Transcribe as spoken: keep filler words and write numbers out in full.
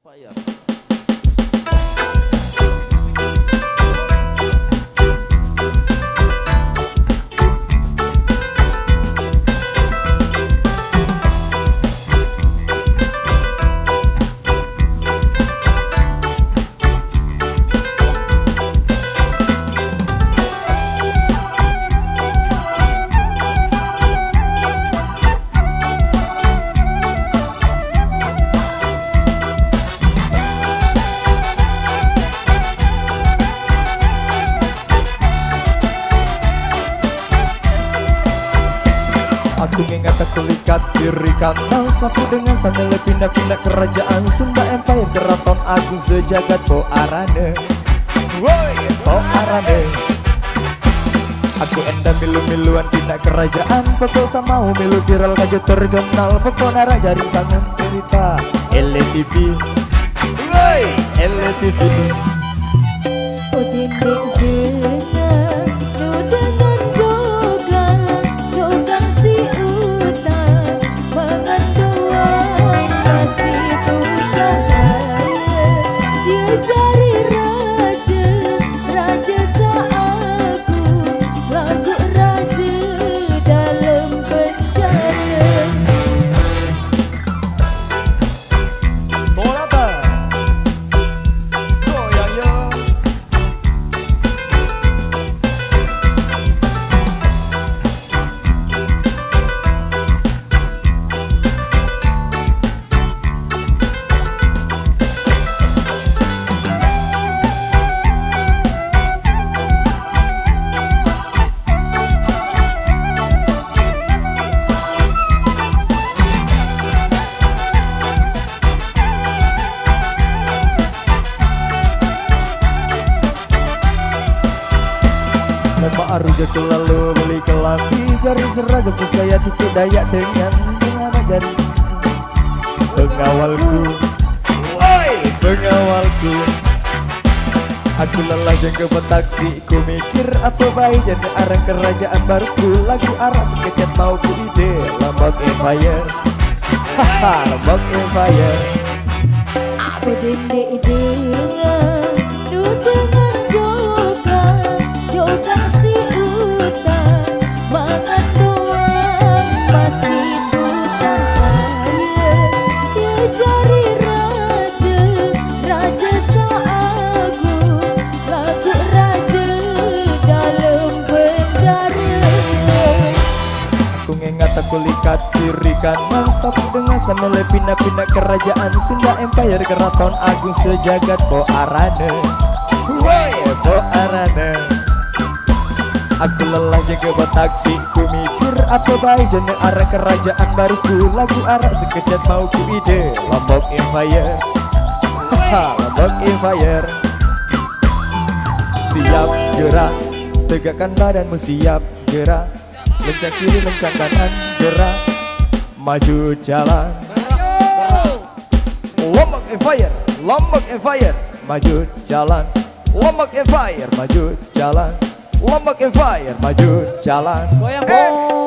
Fire. Aku ngingat aku likat kiri kanan, sapu dengan sandal, pindah-pindah kerajaan Sunda Empire, keraton agung sejagat po arane. Woi, po arane. Aku enda milu-miluan pindah kerajaan, pokok samau milu viral kajo terkenal, pokok nara jaring sangun cerita. L T V. Woi, L T V. Udin di dengan, nu dengan dogang, dogang si utang, mangan doang masih susah. Dia cari raja, raja seaku, lagu raja dalam penjara. Bolata. Goyang yo. Lemak aru jaku lalu beli kelambi, jari seragam ku saya titik dayak dengan dengan jari pengawalku. Woi, pengawalku. Aku lelah jengke betaksi, ku mikir apa bae jane arah kerajaan baruku, lagu arak sekecet mau ku ide, Lombok Empire. Haha, Lombok Empire. Sedinding dengan, nu dengan jogang, jogang si utang, mangan doang masih susah payah. Dia cari raja, raja seagung, lagu raja dalam penjara. Aku ngengat aku likat kiri kanan, sapu dengan sandal, pindah-pindah kerajaan Sunda Empire, keraton agung sejagat po arane. Woi, po arane. Aku lelah jaga betaksi, ku mikir apa bae jane arah kerajaan baruku, lagu arak sekecet mau ku ide, Lombok Empire. Haha, Lombok Empire. Siap gerak, tegakkan badanmu, siap gerak. Lencang kiri, lencang kanan, gerak. Maju jalan. Lombok Empire, Lombok Empire, maju jalan. Lombok Empire, maju jalan. Lombok Empire, maju jalan. Goyang, goyang.